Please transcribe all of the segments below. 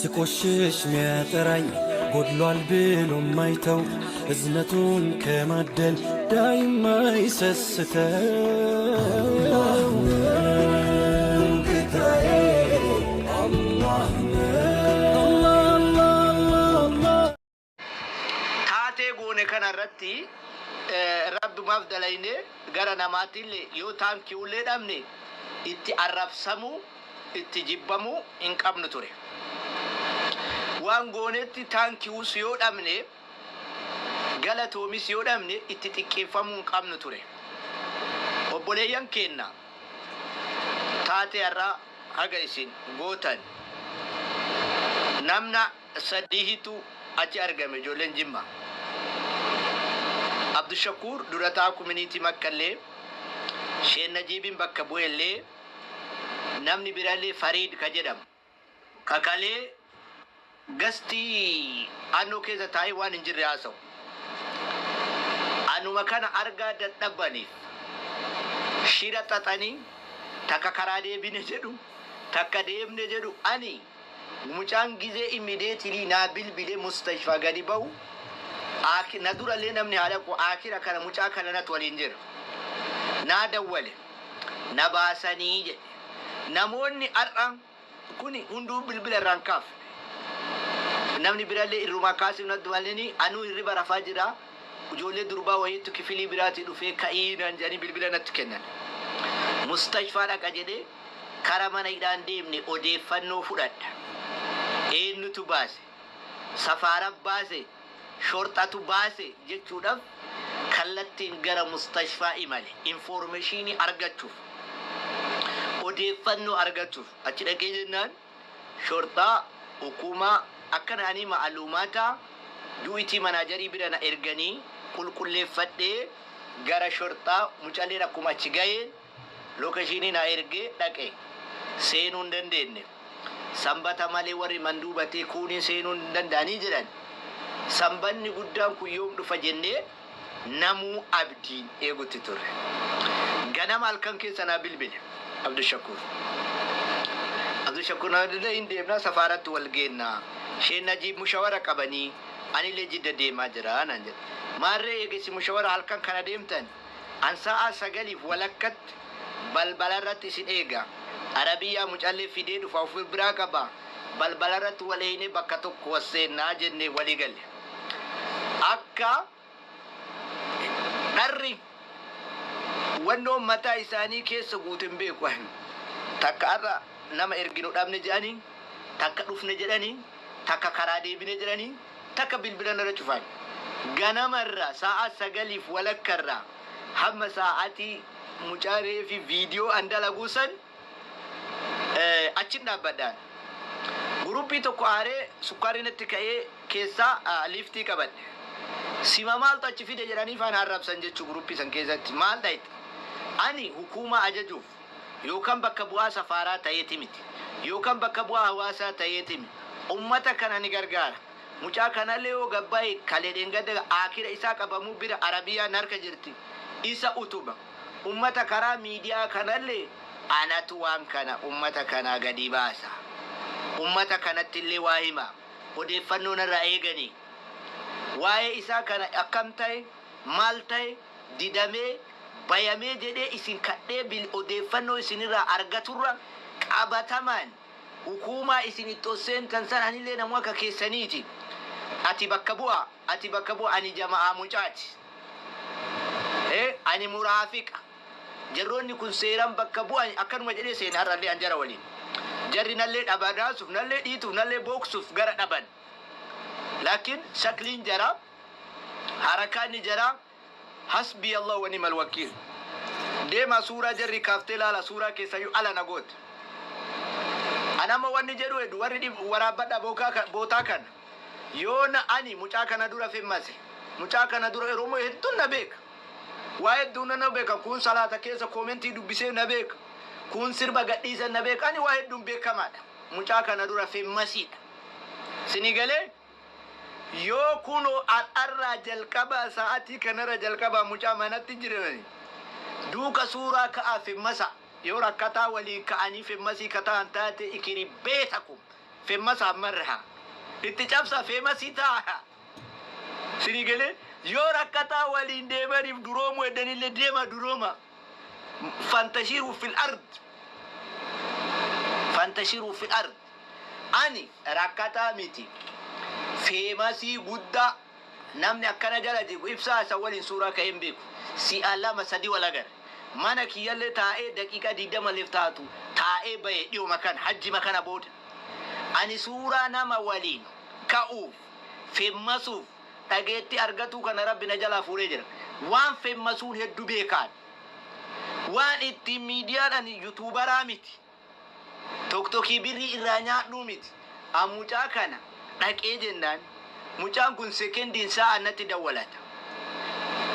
ስቆሽሽ ሚያጠራኝ ጎድሏል ብሎ ማይተው እዝነቱን ከማደል ዳይማ ይሰስተው ጌታዬ አላህ ነው። Taatee goone kana irratti rabbumaaf dalayne gara namaatiillee yoo taankiiwullee dhabne itti arrabsamuu itti jibbamuu hin qabnu ture. Waan goonetti taankiiwus yoo dhabne galatoomis yoo dhabne itti xiqqeeffamuu hin qabnu ture. Obboleeyyan keenna taatee har'aa haga isin gootan namna sadiitu achi argame ijoolleen Jimma. Abdushakuur durataa kuminiitii Makkallee, Sheen Najiibin bakka bu'ellee, namni birallee Fariid ka jedhamu. Kakalee gastii annoo keessa taa'ee waan hin jirre haasa'u. Anuma kana argaa dadhabaniif shira xaxanii takka karaa deebine jedhu, takka deemne jedhu. Ani mucaan gizee immediately naa bilbile mustashfaa gadi ba'u na durallee namni haa dhaqu, akira kana mucaa kana natu waliin jira. Naa dawwale na baasanii jedhe. Namoonni har'a kuni hunduu bilbila irraan kaafne. Namni birallee irrumaa kaasee natti malanii anuu hirriba rafaa jira. Ijoollee durbaa wayiitu kifilii biraatii dhufee ka'ii naan jedhanii bilbila natti kennan. Mustashfaa dhaqa jedhee kara mana hidhaan deemne odeeffannoo fudhadha. Eenyutu baase? Safaara baase? Shorxatu baase jechuudhaaf kallattiin gara mustashfaa imale. Information argachuuf. Odeeffannoo argachuuf. Achi dhaqee jennaan shorxaa hukumaa akkana ani ma'alumaata du'itii manaajarii bira na erganii qulqulleeffadhee gara shorxaa mucalleen akkuma achi ga'een location na ergee dhaqe. Seenuu hin dandeenye. Sanbata malee warri manduubatee kuuniin seenuu hin danda'anii jedhan. Sanbanni guddaan kun yoom dhufa jennee namuu abdiin eegutti turre. Ganama halkan keessa naa bilbile Abdushakuur. Abdushakuur naa bilbile, hin deemnaa, safaaratti wal geennaa. Sheen Najiib mushawara qabanii anillee Jidda deemaa jira naan jedhe. Maarree eegesi mushawara halkan kana deemtan an sa'a 9:30tti balbala irratti isin eega. Arabiyyaa mucallee fidee dhufa of biraa qaba. Balbala irratti wal eeynee bakka tokko wasseennaa jennee walii galle. Akka dharri wannoon mataa isaanii keessa guute hin beeku. Takka har'a nama erginu dhabne jedhanii, takka dhufne jedhanii, takka karaa deebine jedhanii, takka bilbila narra cufan. Ganamarraa sa'a 9:30rraa hamma sa'aatii mucaa reefi viidiyoo an dalaguu san achin dhaabbadhaan. Guruppii tokko aaree sukkaarri natti ka'ee keessaa liiftii qabadhe. Sima maaltu achi fide jedhanii faana arrabsan jechuu guruppii san keessatti maal dhayxe. Ani hukuumaa ajajuuf yookaan bakka bu'aa safaaraa ta'eeti miti. Yookaan bakka bu'aa hawaasaa ta'eeti miti. Ummata kana ni gargaara. Mucaa kanallee yoo gabbaa'e kalee dheengadda akira isaa qabamuu bira Arabiyaa narka jirti. Isa utuba. Ummata karaa miidiyaa kanallee anatu waan kana ummata kanaa gadi baasa. Ummata kanatti illee waa hima. Odeeffannoo narraa eeganii. Waa'ee isaa kana akkam ta'e, maal ta'e, didamee bayamee jedhee isin kadhee bil odeeffannoo isinirraa argaturra qabatamaan hukuumaa isin itti ol seentan san anillee namuu akka keessaniiti. Ati bakka bu'a, ati bakka bu'a, ani jama'aa mucaati. Ani muraafiqa. Jarroonni kun seeran bakka bu'an akkanuma jedhee seene har'allee an jara waliin. Jarri nallee dhabanaasuuf, nallee dhiituuf, nallee booksuuf gara dhaban. Laakiin shakliin jara, harakaanni jara, hasbii Allah wa ni'mal wakiil. Deemaa suuraa jarri kaaftee laala, suuraa keessayyuu ala na goote. An amma wanni jedhu heddu warri waraabbadha bootaa kana. Yoo na ani mucaa kana dura femmase, mucaa kana dura Oromoo hedduun na beeka. Waa hedduun na beeka. Kun salaata keessa comment dubbisee na beeka. Kun sirba gadhiisan na beeka. Ani waa hedduun beekamaadha. Mucaa kana dura femmasiidha. Sini galee yoo kunoo har'arraa jalqabaa sa'aatii kanarra jalqabaa mucaa manatti jirani duuka suuraa ka'aa femmasa, yoo rakkataa waliin ka'anii femmasii kata'an taate ikiri beetakum. Femmasa ammarraa itti cabsa, feemasii ta'a. Sinii galee yoo rakkataa waliin deemaniif duroomu eddanillee deema durooma. فانتشروا في الأرض، فانتشروا في الأرض. Ani rakkataa miti, feemasii guddaa namni akkana jala jigu ibsaa isa waliin suuraa ka'een beeku. Si'a lama sadi wal agarre. Mana kiyyallee taa'ee daqiiqa 20 leef taatu taa'ee bahe dhiyoo kan hajji makana booda. Ani suuraa nama waliin ka'uuf, femmasuuf, dhageetti argatuu kana Rabbi na jalaa fuudhee jira. Waan femmasuun hedduu beekaan. Waan ittiin miidiyaadhaan yuutuubaraa miti. Toktokii birrii irraa nyaadhuu miti. Mucaa kana dhaqee jennaan mucaan kun sekendiin sa'a natti dawwalata.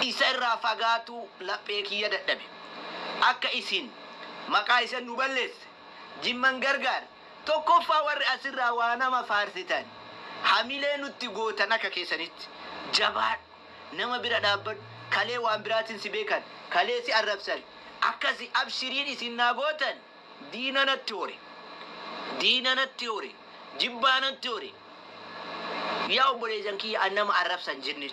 Isa irraa fagaatu laphee kiyya dadhabe. Akka isin maqaa isa nu balleesse jimman gargaar. Tokkoffaa, warri asirraa waa nama faarsitan, hamilee nutti gootan, akka keessanitti jabaadhu, nama bira dhaabbadhu, kalee waan biraatiin si beekan, kalee si arrabsan, akkasi abshiriin isin naa gootan diina natti hore, diina natti hore, jibbaa natti hore. Yaa obboleessan kiyya, an nama arrabsan jenne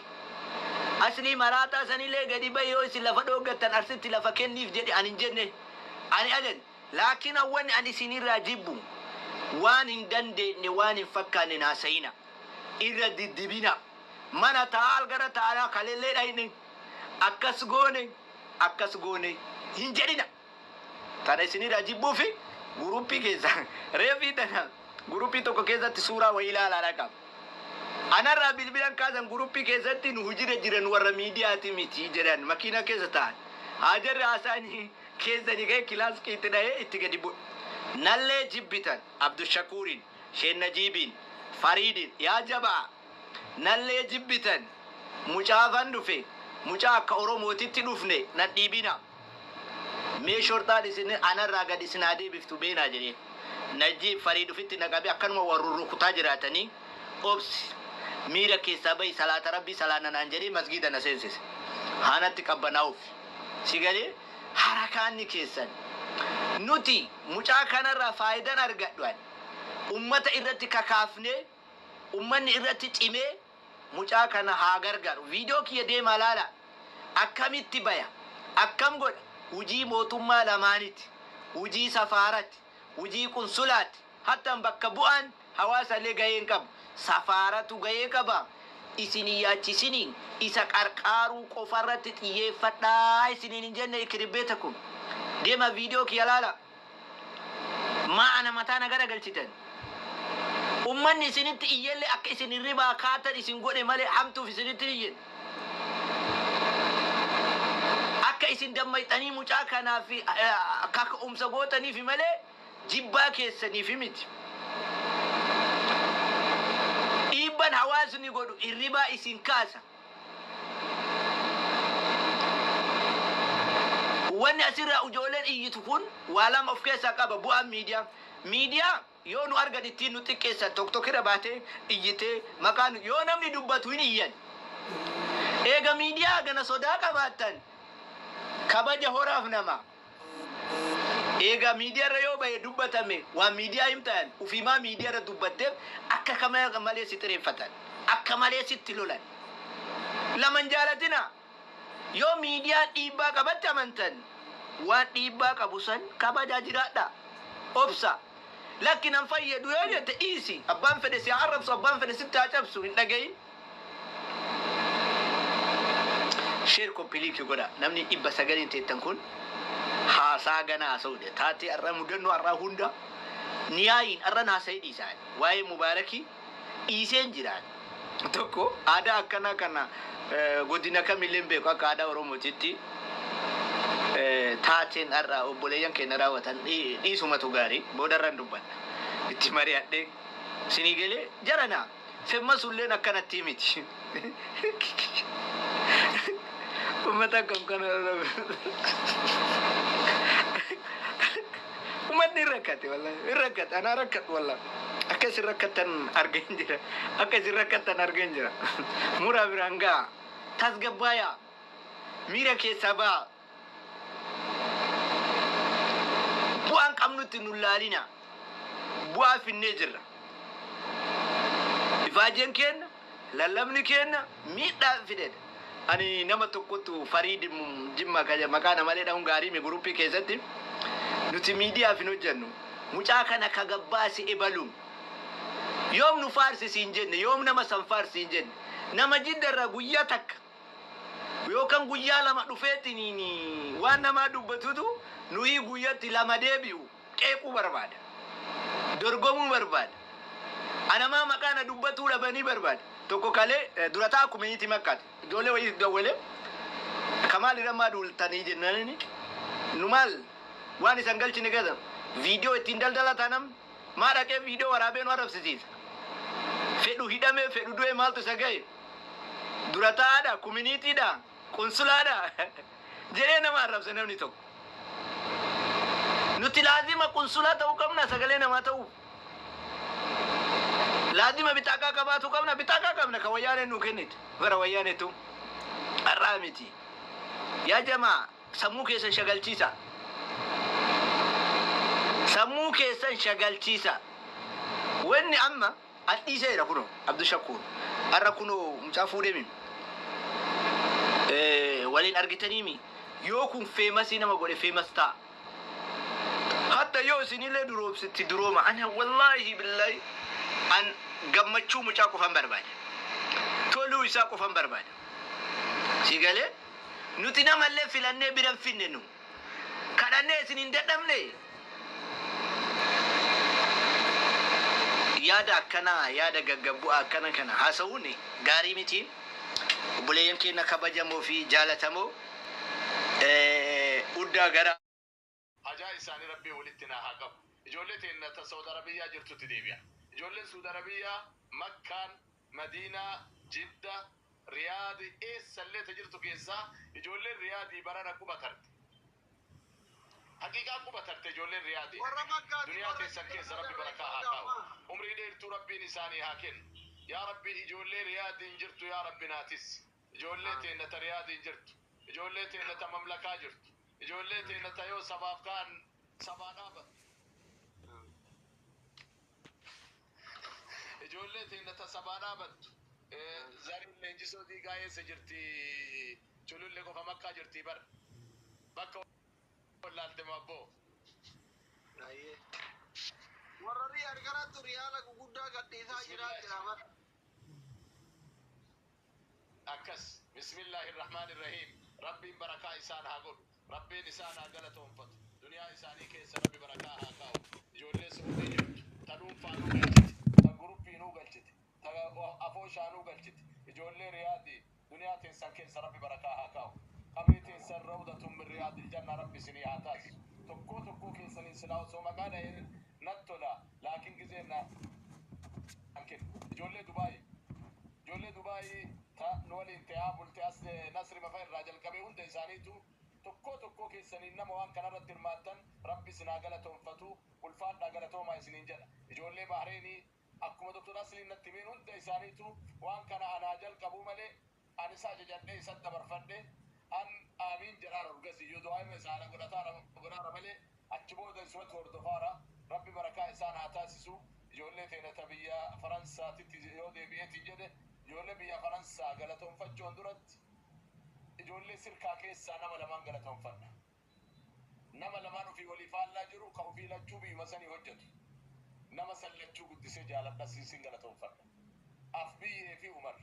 aslii maraataa sanillee gadi bahi yoo isin lafa dhooggattan arsitti lafa kenniif jedhe ani hin jenne. Ani ajan laakiin awwanni ani isinirraa jibbu waan hin dandeenye, waan hin fakkaanne naasayina, irra diddibina. Mana taa'al gara taa'aa kalellee dhayne akkas goone, akkas goone hin jedhina. Tana isinirraa jibbuu fi guruppii keessa reefii tana guruppii tokko keessatti suuraa wayii ilaalaa qaba. Anarraa bilbilan kaasan, guruppii keessatti nu hujira jiran warra miidiyaati miti jedhan. Makiina keessa ta'an haajarri haasaanii keessanii ga'e kilaaskii itti dhahee itti gadi bu'e. Nallee jibbitan, Abdushakuuriin, Sheennajiibiin, Fariidin, yaa jabaa, nallee jibbitan. Mucaafan dhufe, mucaa akka Oromootitti dhufne nan dhiibina. Mee shorxaan isin anarraa gad isin haa deebiftu beenaa jedhee. Najjiib Fariid ufitti naqabe, akkanuma warra rukutaa jiraatanii, obsi, miira keessaa bahi, salaata Rabbii salaana naan jedhee masgiida na seensise. Haanatti qabbanaa'uuf. Si galee harakaanni keessan. Nuti mucaa kanarraa faayidaan argadhu ani. Ummata irratti kakaafnee, ummanni irratti cimee mucaa kana haa gargaaru. Viidiyoo kiyya deemaa laala. Akkamitti baya? Akkam godha? Hujii mootummaa lamaaniti. Hujii safaaratti. Hujii qunsulaati. Hattaan bakka bu'aan hawaasa illee gahee hin qabu. Safaaratu gahee qaba. Isin yaachisiniin isa qarqaaruu qofarratti xiyyeeffadhaa isiniin hin jenne ikiribbeeta kun. Deema viidiyoo kiyya laala. Maa ana mataa na garagalchitan? Ummanni isinitti iyyellee akka isin hirribaa kaatan isin godhe malee hamtuuf isinitti hin iyyin. Akka isin dammayxanii mucaa kanaaf kaka'umsa gootaniif malee jibbaa keessaniif miti. Dhiibban hawaasni godhu hirribaa isin kaasa. Wanni asirraa ijoolleen iyyitu kun waa lama of keessaa qaba bu'aan miidiyaa. Miidiyaa yoo nu argan ittiin nu xiqqeessan, tokko tokko irra baatee iyyitee maqaan yoo namni dubbatu hin iyyan. Eega miidiyaa gana sodaa qabaattan kabaja horaaf nama. Eega miidiyaa irra yoo bahe dubbatame waan miidiyaa himtan ufiimaa miidiyaa irra dubbatteef akka kama malee si xireeffatan, akka malee sitti lolan. Laman jaalatina. Yoo miidiyaan dhiibbaa qabatti amantan, waan dhiibbaa qabu san kabajaa jiraadha. Obsa. Lakki, nan fayyadu yoo jette dhiisi. Abbaan fedhe si haa arrabsu, abbaan fedhe sitti haa cabsu, hin dhagayin. Share, copy link godha. Namni 900n teettan kun haasaa gana haasa'uudha. Taatee har'a, mudannoo har'aa hunda niyaayin har'a haasa'ee dhiisaan. Waa'ee Mubaarakii dhiiseen jiraan. Tokko aadaa akkanaa kana godina kamillee hin beeku akka aadaa Oromootitti taateen har'a obboleeyyan keenya raawwatan dhiisumatu gaarii, boodarran dubbanna. Itti mari'adhee sinii galee jarana femmasulleen akkanatti miti. Uummata akkam kana, uummanni hin rakkate, wallahi hin rakkate. Anaa rakkadhu, wallahi akka isin rakkattan argeen jira, akka isin rakkattan argeen jira. Muraa biraan ga'a, tasgabbaayaa, miira keessaa ba'a. Bu'aan qabnutti nu laalina. Bu'aa finnee jirra. Ifaajeen keenna, lallabni keenna miidhaa fidedha. Ani nama tokkotu Fariid Jimma maqaa namalee dhahuun gaarii mi guruppii keessatti nuti miidiyaaf hin hojjennu. Mucaa kana ka gabbaasi ebaluun. Yoom nu faarsi hin jenne, yoom nama san faarsi hin jenne. Nama jiddarraa guyyaa takka yookaan guyyaa lama dhufeetiin waan namaa dubbatutu nuyi guyyatti lama deebi'u qeequu barbaada. Dorgomuu barbaada. Anamaa maqaa na dubbatuu dhabanii barbaada. Tokko kalee durataa community Makkaati. Ijoollee wayii dawwalee kamaal irra duultanii jennaan, nu maal waan isan galchine gada viidiyoo ittiin daldalataa, namni maa dhaqee viidiyoo waraabee nu arrabsisiisa. Fedhu hidhamee, fedhu du'ee, maaltu isa ga'e? Durataadha, communitydha, qunsulaadha jedhee nama arrabse namni tokko. Nuti laazima qunsulaa ta'uu qabna sagalee namaa ta'uu. Laazima bitaaqaa qabaatu qabna, bitaaqaa qabna kan wayyaaneen nuu kennite. Bara wayyaaneetu har'aa miti. Yaa jamaa, sammuu keessan shagalchiisa. Sammuu keessan shagalchiisa. Wanni amma as dhiiseera kunoo Abdushakuur. Har'a kunoo mucaa fuudhee waliin argitaniimi, yoo kun famous nama godhe famous ta'a. Hatta yoo isinillee duroomsitti durooma. Ana wallaahi billaahi an gammachuu mucaa qofan barbaada. Toluu isaa qofan barbaada. Si galee, nuti namallee filannee bira hin finne nu. Kadhannee isin hin dadhabne. Yaada akkanaa, yaada gaggabbu'aa akkana kana haasa'uun gaarii miti. Obboleeyyan keenya kabajamoo fi jaalatamoo, uddaa gara Hajaa isaanii Rabbii walitti naa haa qabu. Ijoollee teenna ta Saudi Arabiyyaa jirtutti deebi'a. Ijoolleen Saudi Arabiyyaa Makkaan, Madiinaa, Jidda, Riyaadi, eessallee ta jirtu keessaa ijoolleen Riyaadii barana quba tarte. Haqiiqaa quba tarte ijoolleen Riyaadii. Warra Makkaati. Duniyaa teessan keessa Rabbi barakaa haa kaa'u. Umrii dheertuu Rabbiin isaanii haa kennu. Yaa Rabbi, ijoollee Riyaadiin jirtu, yaa Rabbi naatis. Ijoollee teenna ta Riyaadiin jirtu. Ijoollee teenna ta mamlakaa jirtu. Ijoollee teenna ta yoo sabaaf ka'an sabaa dhaabattu. Ijoollee teenna ta sabaa dhaabattu. Zariin leenjisoo diigaa eessa jirti? Culullee qofa Makkaa jirti bar. Bakka wallaalte mabboo. Warra Riyaad kanattu riyaala guguddaa gadhiisaa jira jira bara. Akkas, bismillahi irrahmaan irrahiim. Rabbiin barakaa isaan haa godhu. Rabbiin isaan haa galatoonfatu. Duniyaa isaanii keessa Rabbi barakaa haa kaa'u. Ijoollee Suudii jirtu ta dhuunfaanuu galchite, ta guruppiinuu galchite, ta afooshaanuu galchite, ijoollee Riyaadii, duniyaa teessan keessa Rabbi barakaa haa kaa'u. Qabrii teessan rawdatun min riyaadil janna Rabbi isinii haa taasisu. Tokkoo tokkoo keessaniin silaa osoo maqaa dha'ee nat tola, laakiin gizeen na kennu. Ijoollee Dubaayii, ijoollee Dubaayii ta nu waliin ta'aa bulte, as Nasri mafa irraa jalqabee hunda isaaniitu, tokkoo tokkoo keessaniin nama waan kanarratti hirmaattan Rabbi isin haa galatoonfatu. Ulfaadhaa, galatoomaa isiniin jedha. Ijoollee Bahreenii, akkuma Doktor Asliin natti himeen, hunda isaaniitu waan kana anaa jalqabuu malee ani isa ajajadhee isa dabarfadhe, an aamiin jedhaara. Urgasiyyuu du'aa isaana godhataara godhaara malee achi booda isumatti hordofaara. Rabbi barakaa isaan haa taasisu. Ijoollee teena ta biyya Faransaatitti yoo deebi'eetiin jedhe, ijoollee biyya Faransaa galatoonfachuun duratti ijoollee sirkaa keessaa nama lamaan galatoonfadha. Nama lamaan ofii walii faallaa jiru, ka ofii lachuu biyyuma sanii hojjetu. Nama san lachuu guddisee jaaladha, siin galatoonfadha. Afbiyyee fi Umar.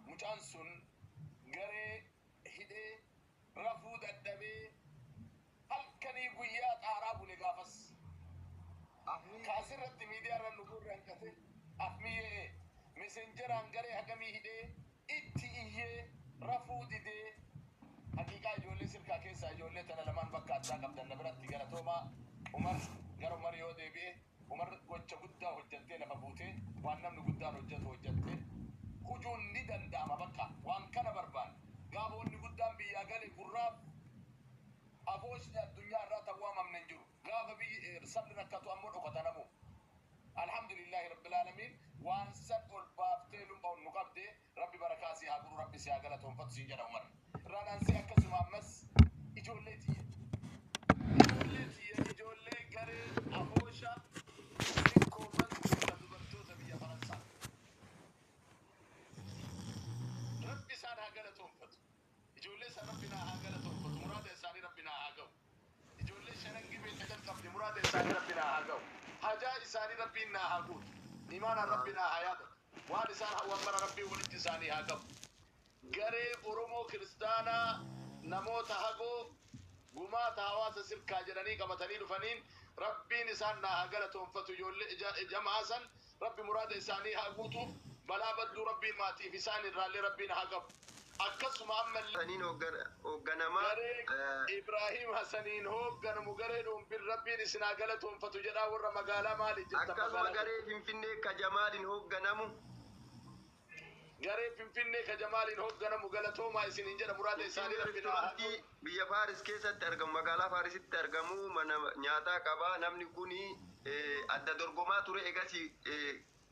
Mucaan sun garee hidhee rafuu dadhabee halkanii guyyaa xaaraa bule gaafas. Kaasirratti miidiyaa irra nu gurra hanqate. Afmiyyee messengeraan garee hagamii hidhee itti iyyee rafuu didee. Haqiiqaa ijoollee sirkaa keessaa ijoollee tana lamaan bakka addaa qabdan na biratti galatoomaa. Umar, gara Umar yoo deebi'e, Umar gocha guddaa hojjattee lafa buutee waan namni guddaan hojjetu hojjattee hujuun ni danda'ama. Bakka waan kana barbaanne, gaafa wanni guddaan biyyaa gale gurraaf afooshni addunyaa irraa ta'uu waamamne hin jiru. Gaafa biyyi sabni rakkatu ammoo dhokata namu. Alhamdulillahi rabbil aalamiin, waan san ol baaftee lumba nu qabde. Rabbi barakaa si haa godhu, Rabbi si haa galatoonfatu siin jedha Umar. Irraan akkasuma ammas ijoollee tiyya. Ijoollee tiyya, ijoollee garee afoosha sikkoo mantuudha dubartoota. Isaanii Rabbiin naa haa guutu. Imaanaan Rabbi naa haa yaadatu. Waan isaan hawwan mara Rabbiin walitti isaanii haa qabu. Garee Oromoo Kiristaanaa namoota hagoo gumaata hawaasa sirkaa jedhanii qabatanii dhufaniin Rabbiin isaan naa haa galatoonfatu. Ijoollee jamaa san Rabbi muraada isaanii haa guutuuf, balaa badduu Rabbiin maatiif isaan irraallee Rabbiin haa qabu. Akkasuma ammallee Saniin hoogganamaa garee Ibrahim Hasaniin hoogganamu, garee dhuunfin Rabbiin isin haa galatoonfatu jedhaa. Warra magaalaa maali jirtan? Akkasuma magaalaa garee Finfinnee ka Jamaaliin hoogganamu. Garee Finfinnee ka Jamaaliin hoogganamu galatoomaa isiniin jedha. Muraada isaanii Finfinnee Rabbiin haa restaurant biyya Faaris keessatti argamu, magaalaa Faarisitti argamu, mana nyaataa qabaa. Namni kuni adda dorgomaa ture. Egasii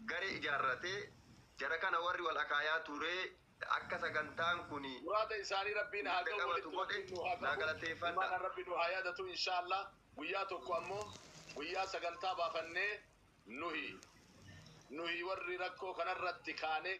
garee ijaarratee jara kana warri wal akaayaa ture akka sagantaan kuni Muraada isaanii Rabbiin haa qabatu ga'u, walitti godhe. Rabbiin nu haa Naa qabu. galateeffadha. Imaanaan Rabbi nu haa yaadatu, inshaallah. Guyyaa tokko ammoo guyyaa sagantaa baafannee nuhi warri rakkoo kanarratti kaanee